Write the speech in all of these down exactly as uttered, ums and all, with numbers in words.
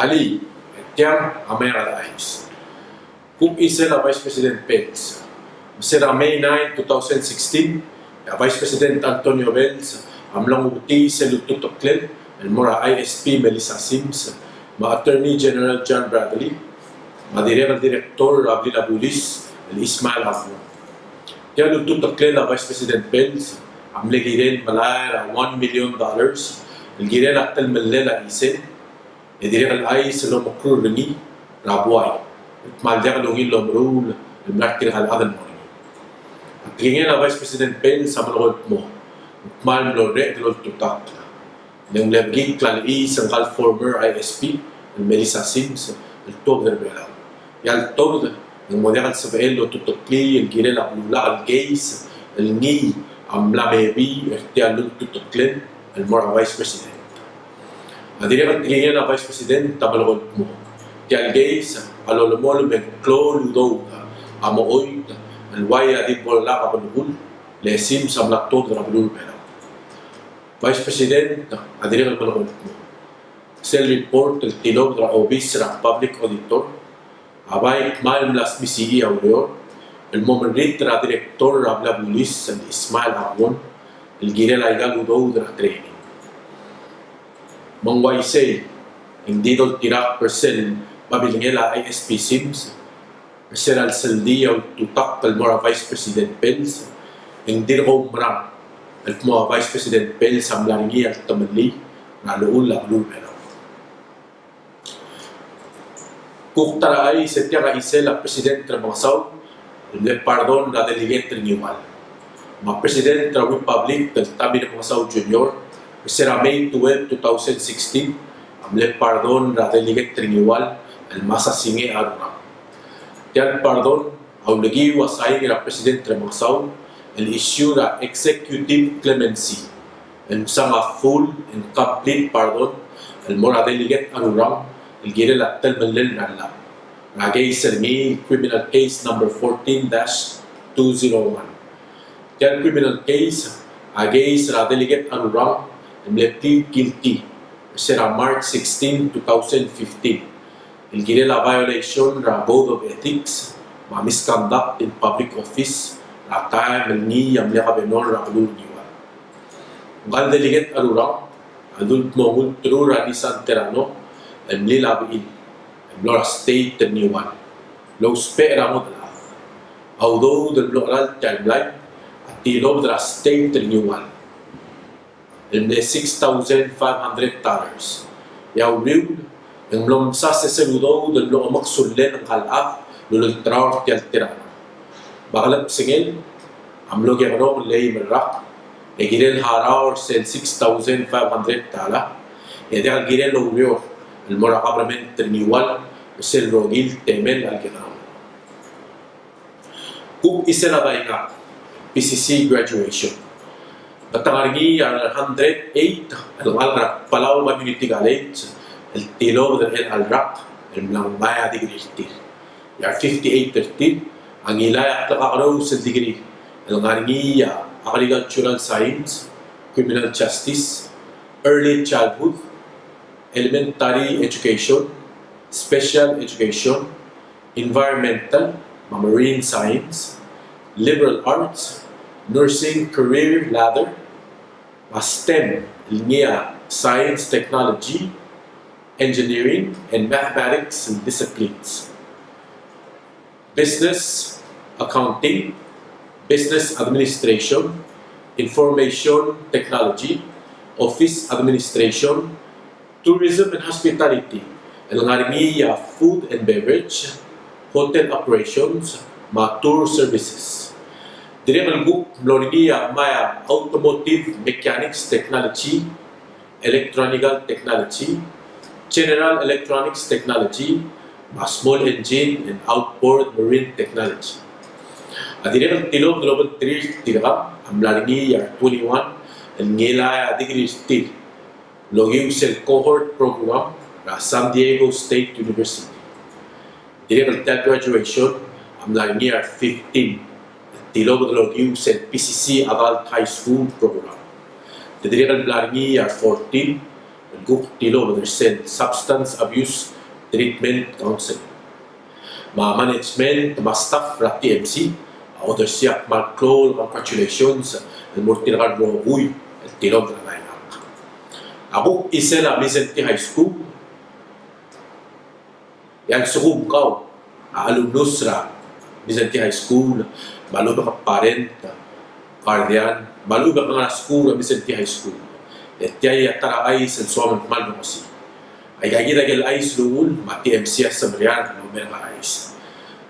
Alii, e tiang a Meang el Chais. Kuk chisel a Vice President Pels. Me se er a May nine, two thousand sixteen, e a Vice President Antonio Pels a mla ngubetii sel ultuteklel el mo er a I S P Melissa Sims, me a Attorney General John Bradley, me a dirrek el Director er a blil a bulis el Ismael Aguon. Tia el ultuteklel a Vice President Pels a mle kirel el melai er a one million dollars el kirel a telemellel a chisel, e dirrek el chais el omekrur er ngii er a buai el kmal diak el ungil el omeruul el mla er tirka el chad el mo er ngii. A tekingel a Vice President Pels a melekoi el kmo ng kmal mlo er a deloltutakl, ng mle bekikl a lechais ngka el former I S P el Melissa Sims el tuobed er a Belau. E a letobed e ng mo diak el sebechel el otuteklii el kirel a belulak el keis el ngii a mla mebii er tia el ultuteklel el mo er a Vice President. A dirrek el tekingel a Vice President a melekoi el kmo tia el keis a lolemolem e ng klou el udoud a mo oit el uai a di bo lak a belkul le Sims a mla tuobed er a beluu er a Belau. Vice President a dirrek el melekoi el kmo sel report el tilobed er a obis er a Public Auditor a bai kmal mla smisichii a ureor el mo merritel er a Director er a blil a bulis el Ismael Aguon el kirel aika el udoud er a training. Me ng uaisei e ng di doltirakl er sel babilngel a I S P Sims er sel lsebechir a ultutakl el mo er a Vice President Pels, e ng dirk oumerang el kmo a Vice President Pels a mla er ngii a temellii er a llechul a beluu er a Belau. Kuk ta er a chais e tiang a chisel a President Remengesau el mle pardon er a Delegate Rengiual. Me a President er a Republic el Tommy Remengesau Junior, er se er a May twelve, two thousand sixteen, a mle pardon er a Delegate Rengiual el Masasinge Arurang. Tia el pardon a ulekiu a sain er a President Remengesau el issue er a executive clemency el msang a full and complete pardon el mo er a Delegate Arurang el kirel a telemellel er a llach er a case er ngii, criminal case number fourteen dash two zero one. Tia el criminal case a case er a Delegate Arurang el mle plead guilty er se er a March sixteen, two thousand fifteen, el kirel a violation er a Code of Ethics me a misconduct in public office er a taem el ngii a mle governor er a beluu er a Ngiwal. Ngka el Delegate Arurang a dul kmo ng ulteruul er a Nissan Terrano el mlil a bechil el mlo er a state er a Ngiwal el ousbech er a ngodech el chad a udoud el mlo cheral tia el mlai a tilobed er a state er a Ngiwal el mle six thousand five hundred dollars. E a uriul e ng mlo msa sesei el udoud el mlo omeksullel ngka el chad el ulelterau er tia el Terrano. Me a kelebsengel a mlo kekerong el eim el rak e kirel harau er sel six thousand five hundred dollar e diak el kirel oureor el mo er a government er a Ngiwal er sel rokui el temel a lekekerong. Kuk chisel a daingak, P C C graduation. Me te ngar er ngii a hundred eight el ngalek er a Palau Community College el tilobed er chelecha el rak el mla ngmai a degree er tir. E a fifty-eight er tir a ngilai a klekakerous el degree el ngar er ngii a Agricultural Science, Criminal Justice, Early Childhood, Elementary Education, Special Education, Environmental me a Marine Science, Liberal Arts, Nursing Career Ladder, me a STEM el ngii a Science, Technology, Engineering, and Mathematics and disciplines. Business, Accounting, Business Administration, Information Technology, Office Administration, Tourism and Hospitality, el ngar er ngii a Food and Beverage, Hotel Operations, me a Tour Services. Dirrek el kuk mlo er ngii a ngmai a Automotive Mechanics Technology, Electronical Technology, General Electronics Technology, me a Small Engine and Outboard Marine Technology. A dirrek el tilobed el obengterir tirka a mla er ngii a twenty-one el ngilai a degree er tir el okiu sel cohort program er a San Diego State University. Dirrek el tia el graduation a mla er ngii a fifteen el tilobed el okiu sel P C C Adult High School program. Te dirrek el mla er ngii a fourteen el kuk tilobed er sel Substance Abuse treatment, counseling. Me a management me a staff er a T M C a odersii a kmal klou el congratulations el mo er tirka el rokui el tilobed er a Nainang. A kuk chisel a Mindszenty High School, e a lsekum kau a alumnus er a Mindszenty High School, me a lechub e ke parent, guardian, me a lechub e ke ngar er a skuul er a Mindszenty High School, e tia a ta er a chais el soam el kmal mekesii. Aika kid a ikel chais el uchul me a T M C a semeriar el omerk a chais.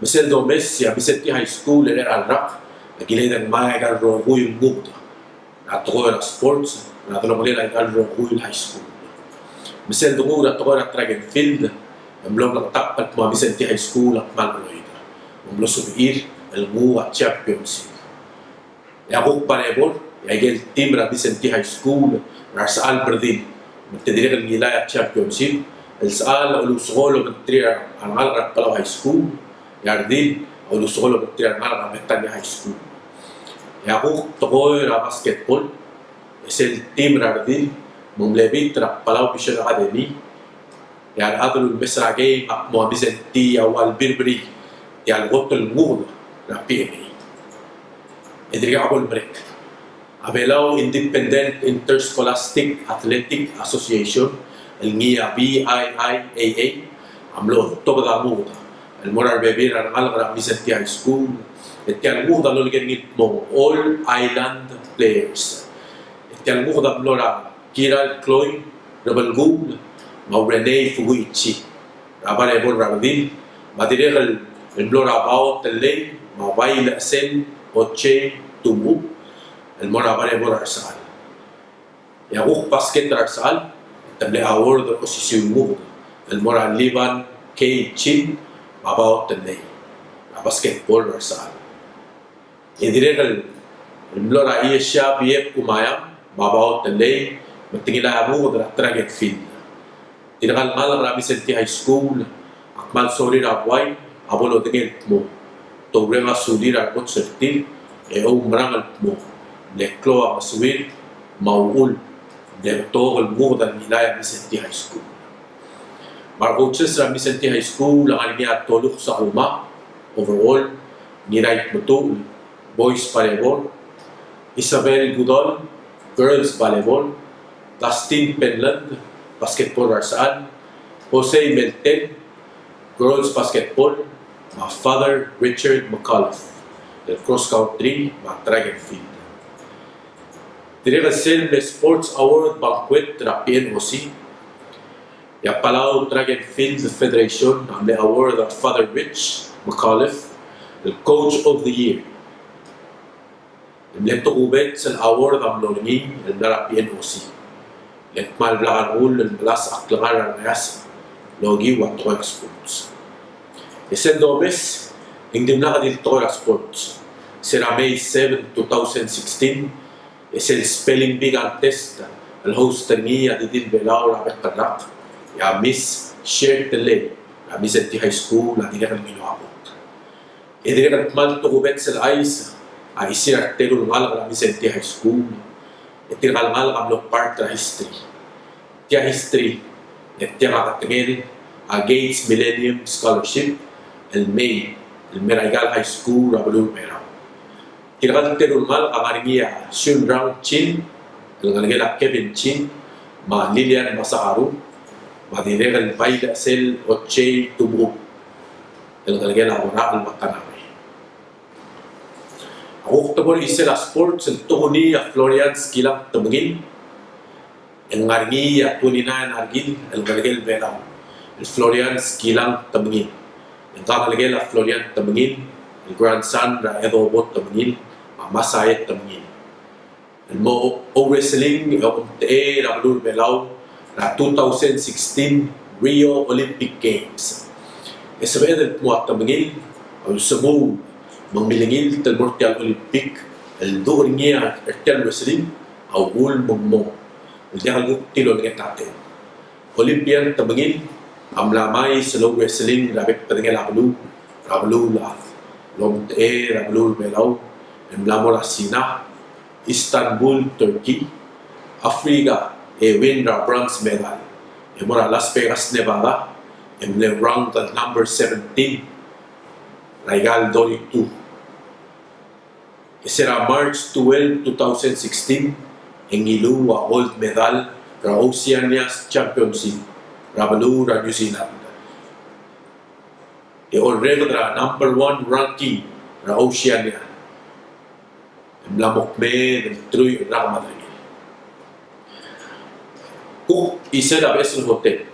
Me sel domes e a Mindszenty High School er a rak a kilei e ng ngmai aika el rokui el nguked er a tekoi er a sports er a delongelel aika el rokui el high school. Me sel denguu er a tekoi er a track and field e mlo mlengetakl el kmo a Mindszenty High School a kmal cheroid me ng mlo sebechir el nguu a championship. E a kuk barebor, e a ikel team er a Mindszenty High School er a resechal me a redil, me te dirrek el ngilai a championship el sechal a ulusekool el obengterir a rengalek er a Palau High School, e a redil a ulusekool el obengterir a rengalek er a Bethania High School. E a kuk tekoi er a basketball, e sel team er a redil me ng mle beat er a Palau Mission Academy, e a rechad el ulemes er a game a kmo a Mindszenty a ua el birbirii tia el kot el nguked er a P M A. E dirkak bo lemerek, a Belau Independent Interscholastic Athletic Association el ngii a B I I A A a mlo otobed a nguked el mo er a rebebil er a rengalek er a Mindszenty High School, e tia el nguked a loleker er ngii el kmo All Island Players. E tia el nguked a mlo er a Kiral Chloe Rebelkuul me a Renee Fukuichi er a barebor er a redil, me a dirrek el mlo er a Bao Tellei me a Bailechesel Ochei Tumu el mo er a barebor er a resechal. E a kuk basket er a resechal, te mle award er a osisiu el nguked el mo er a Liban K Chin me a Bao Tellei er a basketball er a resechal. E dirrek el mlo er a Asia Biep Umayam me a Bao Tellei me te ngilai a nguked er a track and field. Tirka el ngalek er a Mindszenty High School a kmal sorir a buai a bo lodengei el kmo te oureng a sulir a remotes er tir e oumerang el kmo mle klou a mesuir me a uchul mle betok el nguked a ngilai a Mindszenty High School. Me a recoaches er a Mindszenty High School a ngar er ngii a Toluk Sakuma, overall, Ngirai Tmetuchl, boys volleyball, Isabel Goodall, girls volleyball, Dustin Penland, basketball er a resechal, Jose Meltel, girls basketball, me a Father Richard McAuliffe, el cross country me a track and field. Dirrek el sel mle sports award banquet er a P N O C, e a Palau Track and Field Federation a mle award a Father Rich McAuliffe el Coach of the Year. El mle tokubets el award a mlo er ngii el mla er a P N O C. Le kmal blak a rengul el melasech a klengar er a rengeasek el okiu a tekoi er a sports. E sel domes e ng dimlak di el tekoi er a sports. Se er a May seven, two thousand sixteen, e sel spelling bee contest el host er ngii a di di el Belau er a bek el rak, e a Miss Sher Tellei er a Mindszenty High School a dirrek el ngiluu a kot. E dirrek el kmal tokubets el chais a chisir a reteru el ngalek er a Mindszenty High School, e tirka el ngalek a mlo part er a history. Tia history e tia a ketengel a Gates Millennium Scholarship el mei el mer aika el high school er a beluu er a Belau. Tirka el teru el ngalek a ngar er ngii a Shunrang Chin, el ngelekel a Kevin Chin, me a Lilian Masaharu, me a dirrek el Bailechesel Ochei Tumu, el ngelekel a Orachel Watanabe. A kuk tebor er a chisel a sports el tokuni a Florian Skilang Temengil, e ng ngar er ngii a twenty-nine a rekil el ngelekel Belau el Florian Skilang Temengil. E ng kangelekel a Florian Temengil el grandson er a Edobo Temengil me a Masae Temengil el mo ouwrestling e omtechei er a beluu er a Belau er a two thousand sixteen Rio Olympic Games. E sebeched el kmo a Temengil a ulsemuul me ng milengilt el mo er tia el Olympic el duch er ngii er tia el wrestling a uchul me ng mong el diak el kuk tilobed er a tang. Olympian Temengil a mla mais el ouwrestling er a bek el bedengel a beluu er a beluulechad el omtechei er a beluu er a Belau el mla mo er a Sina, Istanbul, Turkey, Africa, e win er a bronze medal e mo er a Las Vegas, Nevada, e mle rank el number seventeen er aika el thirty-two. E se er a March twelve, two thousand sixteen, e ngiluu a gold medal er a Oceania's Championship er a beluu er a New Zealand. E orreked er a number one ranking er a Oceania. E mla mo kmeed el truich el rak me a derengel. Kuk isel a beches el hotel.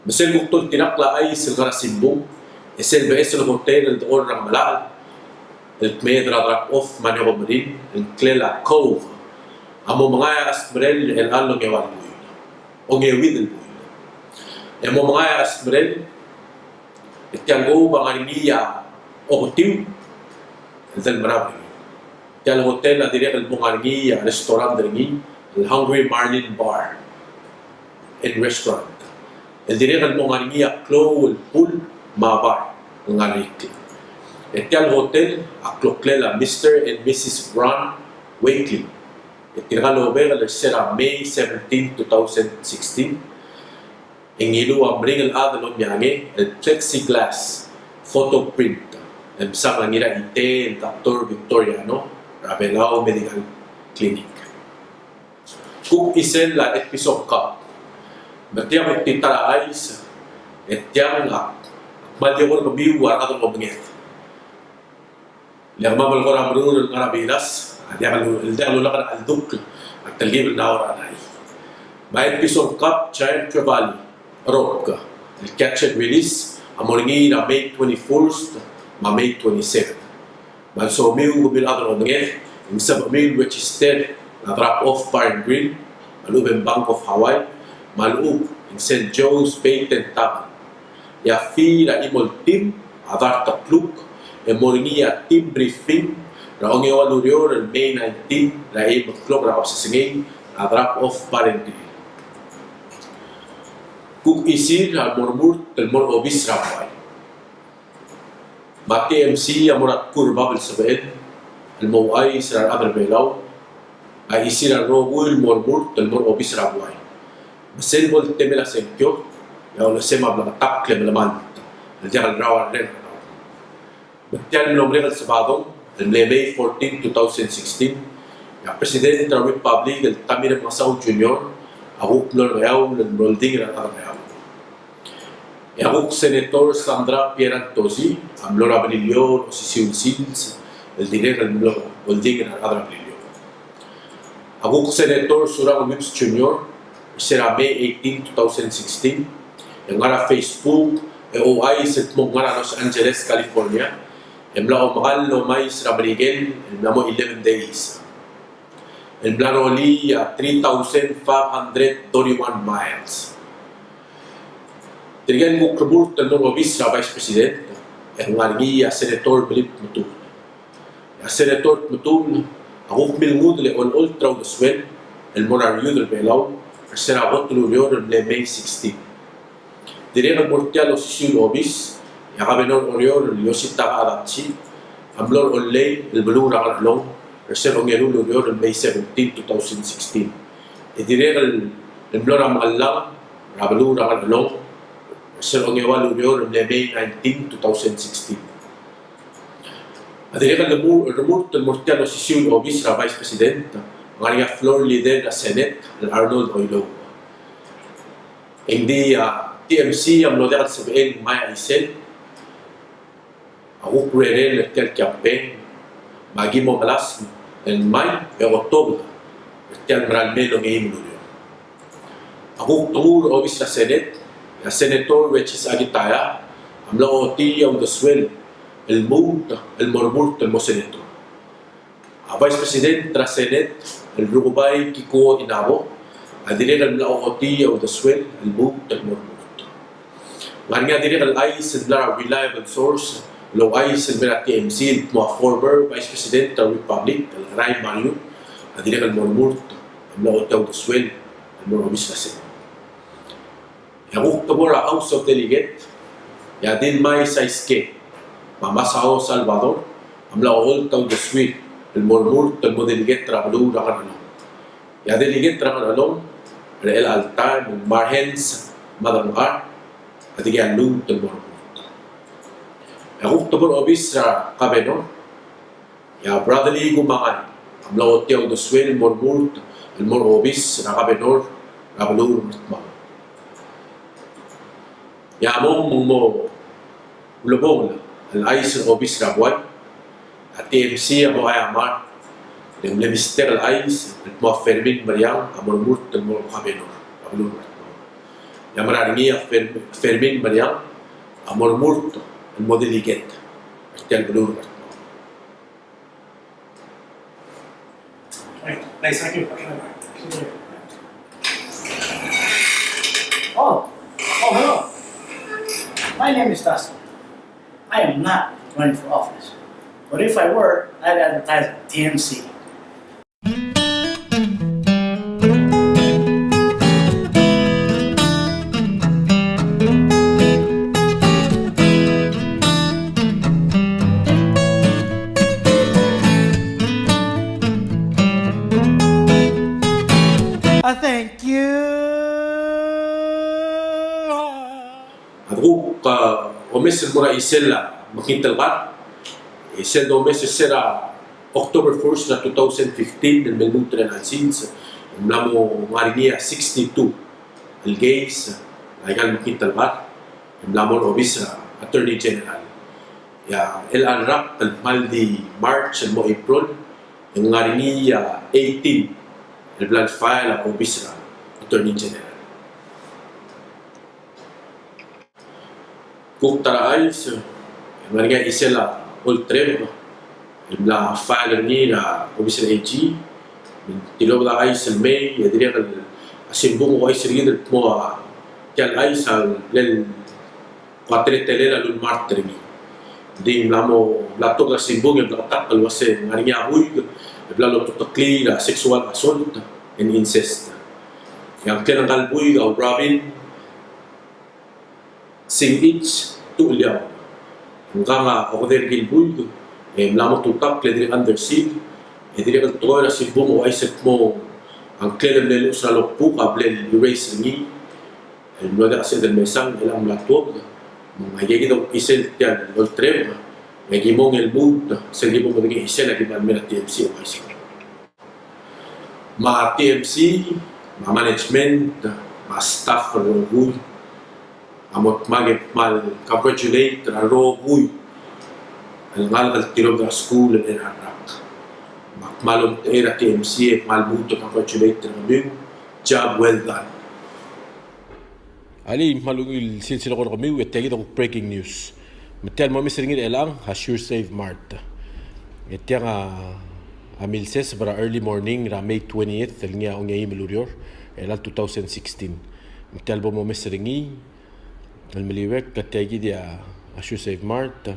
Me sel kuk toltirakl a chais el ngar er a simbung, e sel beches el hotel el dechor er a Ngmelachel el kmeed er a drop off me a Ngeokemeril el ngklel a Cove a mo mengai a chesmerel er chelecha el ongeua el buil, ongeuid el buil. E mo mengai a chesmerel, e tia el Cove a ngar er ngii a oketiu el delmerab er ngii. Tia el hotel a dirrek el mo ngar er ngii a restaurant er ngii, el Hungry Marlin Bar and Restaurant, el dirrek el mo ngar er ngii a klou el pool me a bar el ngar er ngii. E tia el hotel a kloklel a Mister and Missus Ron Wakely. E tirka el obengkel er se er a May seventeen, two thousand sixteen, e ngiluu a meringel chad el omeangei el plexiglass photo print el msang a Ngiraitei el Doctor Victoriano er a Belau Medical Clinic. Kuk isel a Edpison Cup. Me tia kuk tita er a chais, e tiang a kmal di ko er kemiu a rechad el omenged. Le kemam el kora meruul el ngar er a Bilas, a diak el, el diak lulak er a cheldukl a telkib el ngar er a nai. Me a Edpison Cup Giant Trevally Rock el catch and release a mo er ngii er a May twenty-first me a May twenty-seven. Me a lsomiu kemiu el chad el omenged, e ng sebechemiu el register er a Drop Off Bar and Grill, me a lechub e ng Bank of Hawaii, me a lechub e ng Saint Joe's Bait and Tackle. E a fee er a chimo el team a dart el kluk, e mo er ngii a team briefing er a ongeua el ureor el May nineteen er a eim el klok er a kebesengei er a Drop Off Bar and Grill. Kuk chisir a mo remurt el mo er a obis er a buai. Me a T M C a mo er a tkur er bab el sebechel el mo ouchais er a rechad er a Belau a chisir a rokui el mo remurt el mo er a obis er a buai. Me sel bo el temel a sengkio, e a ulesem a bleketakl e melemalt el diak el rrau a reng er kau. Me tia el mlo merek el Sebadong el mle May fourteen, two thousand sixteen, e a President er a Republic el Tommy Remengesau Junior a kuk mlo er a Ngeaur el mlo oldingel er a rechad er a Ngeaur. E a kuk Senator Sandra Pierantozzi a mlo er a Beliliou el osisiu el sils el dirrek el mlo oldingel er a rechad er a Beliliou. A kuk Senator Surangel Whipps Junior, se er a May eighteen, two thousand sixteen, e ngar er a Facebook e ouchais el kmo ng ngar er a Los Angeles, California, e mla omekall el omais er a Merikel el mla mo eleven days el mla rolii a three thousand five hundred thirty-one miles. Tirke el kuk remurt el mo er a obis er a Vice President, e ng ngar er ngii a Senator Melib Tmetuchl. E a Senator Tmetuchl a kuk milngudel e olecholt er a uldesuel el mo er a Youth er a Belau er se er a kot el ureor el mle May sixteen. Dirrek el mo er tia el osisiu el obis, e a Governor er Oreor el Yositaka Adachi a mlo er a Ollei el beluu er a Ngarchelong er se er a ongeru el ureor el May seventeen, two thousand sixteen. E dirrek el mlo er a Mengellang er a beluu er a Ngarchelong er se er a ongeua el ureor el mle May nineteen, two thousand sixteen. A dirrek el remurt el mo er tia el osisiu el obis er a Vice President, ng ngar er ngii a floor leader er a Senate el Arnold Oilouch. Engdi a T M C a mlo diak el sebechel el ngmai a chisel, a kuk urerel er tia el campaign, me aki mo melasem el ngmai e otobed er tia el mera el mei el ongeim el ureor. A kuk tengul er a obis er a Senate, a Senator Regis Akitaya a mla ochotii a uldesuel el lmuut el mo remurt el mo Senator. A Vice President er a Senate el Rukebai Kikuo Inabo a dirrek el mla ochotii a uldesuel el lmuut el mo remurt. Ng ngar er ngii a dirrek el chais el mla er a reliable source el ouchais el mei er a T M C el kmo a former Vice President er a Republic el Ray Mariucc a dirrek el mo remurt el mla ochotii a uldesuel el mo er a obis er a Senate. E a kuk tebor er a House of Delegate, e a Dilmai Saiske me a Masao Salvador a mla ocholt a uldesuir el mo remurt el mo delegate er a beluu er a Ngarchelong. E a delegate er a Ngarchelong er chelecha el taem el Marhens Madrangar a dikea lluut el mo remurt. E a kuk teblo er a obis er a kabenor, e a Bradley Kumangai a mla ochotii a uldesuel el mo remurt el mo er a obis er a kabenor er a beluu er a Ngardmau. E a mong me ng mo ulebongel el chais er a obis er a buai, a TMC a mo chaiamar, le ng mle mesterir el chais el kmo a Fermin Meriang a mo remurt el mo kabenor er a beluu er a Ngardmau. E a mera er ngii a Fer-, Fermin Meriang a mo remurt el mo delegate er tia el beluu er a Ngardmau. Right. Thanks, thank you. Oh, oh, hello. My name is Dustin. I am not running for office. But if I were, I'd advertise at TMC. A thank you. A kuk, a, omes el mo er a chisel a mekngit el kar, e sel domes er se er a October first er a two thousand fifteen, el me lmuut er a eleven sils, e mla mo ngar er ngii a sixty-two el case er aika el mekngit el kar, e mla mo er a obis er a Attorney General. E a chelecha el rak el kmal di March el mo April, e ng ngar er ngii a eighteen el bla lefile er a obis er a Attorney General. Kuk ta er a chais, e ng ngar er ngii a chisel a Oltrem el mla file er ngii er a obis er a AG. Me ng tilobed a chais el mei, e dirrek el simbung a ouchais er kid el kmo a tia el chais a bla el kuk teletelel a lulmart er ngii. Ng di mla mo, mla tuobed a simbung e mla ketakl el uase ng ngar er ngii a buik el bla lotuteklii er a sexual assault and incest. E a ngklel ngka el buik a Robin Singich Tuliau. Ngkang a okedei er ngii el buik, e mla mo tutakl e dirrek under seal, e dirrek el tekoi er a simbung a ouchais el kmo a ngklel el mle luches er a logbook a bla el erase er ngii, el mlo diak a sebeched el mesang, e ng mla tuobed. Me ng aikakid a chisel tia el Oltrem, e aki mong e lmuut, sel ki bo modengei a chisel a ki mla mei er a TMC a ouchais. Me a TMC, me a management, me a staff el rokui a mo dmak e kmal congratulate er a rokui el ngalek el tilobed er a skuul el ngar er a rak. Me kmal omtechei er a TMC e kmal lmuut el congratulate er kemiu. Job well done. Alii, me a ungil sils el eko er kemiu, e tia kid a kuk breaking news. Me tia el momes er ngii er chelechang a Sure Save Mart. E tiang a, a milseseb er a early morning er a May twentieth, el ngii a ongeim el ureor, er a two thousand sixteen. Me tia el bo momes er ngii, el meliuekl, e tia kid a, a Sure Save Mart.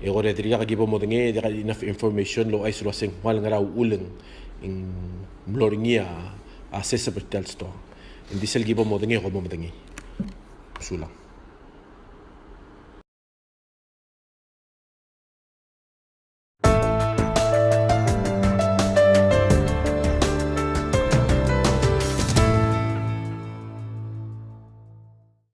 E kora dirkak ki bo modengei, diak a enough information el ouchais el uase ng ua ngera uchul e ng mlo er ngii a, a seseb er tia el stoa. Ng di sel ki bo modengei, kom mo medengei. Sulang.